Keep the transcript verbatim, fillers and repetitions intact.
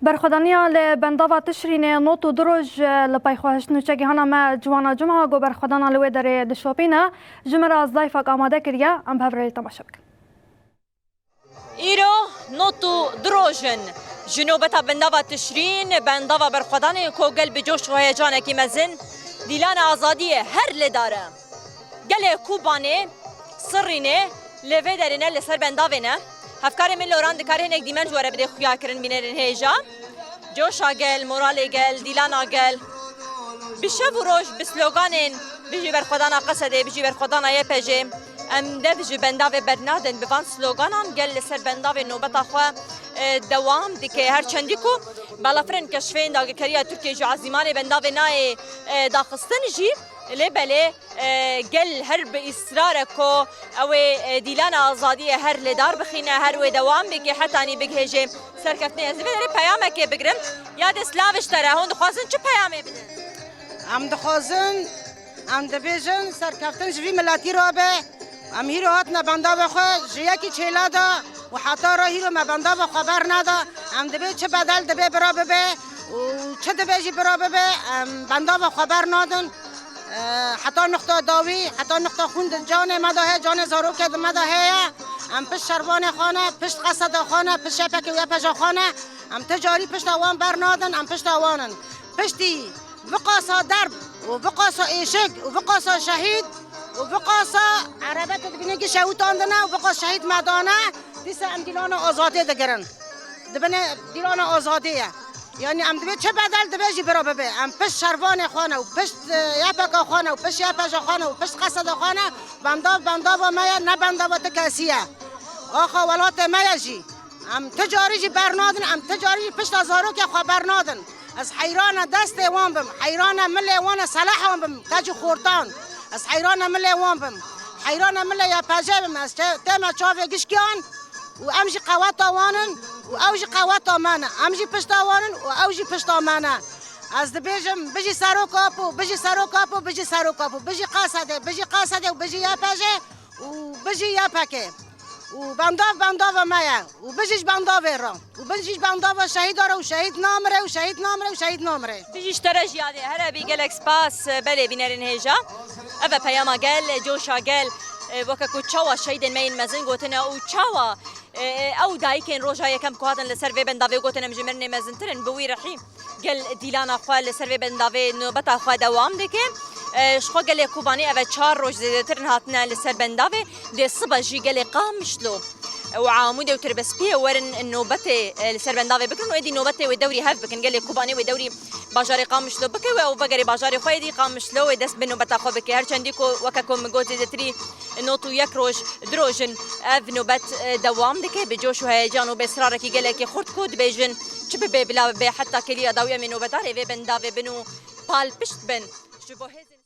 Berxwedaniya li bendava Tişrînê not û du roj li pey xwe hişt nûçegihana me Ciwana Cuma ku berxwedana li wê derê dişopîne, ji me re zayfek amade kiriye, em bi hev re lê temaşe bikin. Îro not û du roj in ji nobeta bendava Tişrîn, bendava berxwedanê ku gel bi coş û heyecanekî mezin dîlana azadiyê her li dar e. Gelê Kobanê, Sirrînê, li vê derê ne, li ser bendavê ne. Hevkarê min Loran dikare hinek dîmen ji we re bide xuyakirin bînerên hêja. Coşa gel, moralê gel, dîlana gel. Bi şev û roj bi sloganên bijî berxwedana Qesedê, bijî berxwedana Y P J, em dev ji bendavê bernadin. Bi van sloganan gel li ser bendavê nobeta xwe, e, dewam dike. Her çendî ku balafirên keşfên dagirkeriya Tirkiyê ji ezîmanê bendavê nayê, e, daxistin jî, lê belê, e, gel her bi îsrar e ku ew ê, e, dîlana azadiyê her li dar bixîne, her wê dewam bike, hetanî bigihêje serkeftinê. Ez ê vê derê peyamekê bigirim. Ya dê silav ji te re. Hûn dixwazin çi peyamê bidin? Em dixwazin, em dibêjin, serkeftin ji vî miletî re be. Em hîro hatine bendavê xwe ji yekî çêla de û heta re hîro me bendava xwe berneda. Em dibê çi bedel dibê bira bibe û çi dibê jî bira bibe, em bendava xwe bernadin. E, heta nuqta dawî, heta nuqta xûn di canê me de heye, canê zarokê di me de heye. Em pişt şervanê xwe ne, pişt Qeseda xwe ne, pişt Y P G û Y P J xwe ne. Em ti carî pişta wan bernadin, em pişta wan in. Piştî viqasa derb û viqasa êşik û viqasa şehîd û viqasa erebe tu dibînî ki şehûtandine û viqas şehîd me dane, dîsa em dîlana azadiyê digirin. Dibine dîlana azadiyê ye. Yanî em dibê çi bedel dibê jî bira bibe. Em pişt şervanê xwe ne û pişt, e, Y P G xwe ne û pişt Y P J xwe ne û pişt Qeseda xwe ne. Bendav bendava me ye, ne bendava ti kesî ye. Axa welatê me ye jî. Em ti carî jî bernadin, em ti carî jî pişta zarokê xwe bernadin. Ez heyrana destê wan bim, heyrana milê wan e, selahan bim, kecî xortan. Ez heyrana milê wan bim, heyrana milê Y P J bim, ez çe-, tême çavê gişkiyan û em jî qeweta wan in û ew jî qeweta me ne. Em jî pişta wan in û ew jî pişta me ne. Ez dibêjim, bijî Serok Apo, bijî Serok Apo, bijî Serok Apo, bijî Qesedê, bijî Qesedê û bijî Y P J û bijî Y P G. Û bendav bendava me ye. Û bijî ji bendavê re. Û bijî ji bendava şehîda re û şehîd namire û şehîd namire û şehîd namire. Bijî ji te re jî yadê. Here bî, gelek spas, belê bînerên hêja. Ev e peyama gel, coşa gel. E, weke ku çawa şehîdên me yên mezin gotine û çawa, e, e, ew dayikên roja yekem ku hatin li ser vê bendavê gotin em ji mirinê mezintir in, bi wî rihî gel dîlana xwe li ser vê bendavê nobeta xwe dewam dike. E, ji xwe gelê Kobanê ev e çar roj zêdetir in hatine li ser bendavê. Dê sibe jî gelê Qamişlo û Amûdê û Tirbespiyê werin nobetê, e, li ser bendavê bikin û êdî nobetê wê dewrî hev bikin. Gelê Kobanê wê dewrî bajarê Qamişlo bike û ew vegerê bajarê xwe êdî Qamişlo wê dest bi nobeta xwe bike. Her çendî ku weke ku min got zêdetirî not û yek roj, du roj in ev nobet, e, dewam dike. Bi coş û heyecan û bi israrekî gelekî xurt ku dibêjin çi bibe bila bibe heta kêliya dawî em ê nobedarê vê bendavê bin û palpişt bin. Ji bo hêzên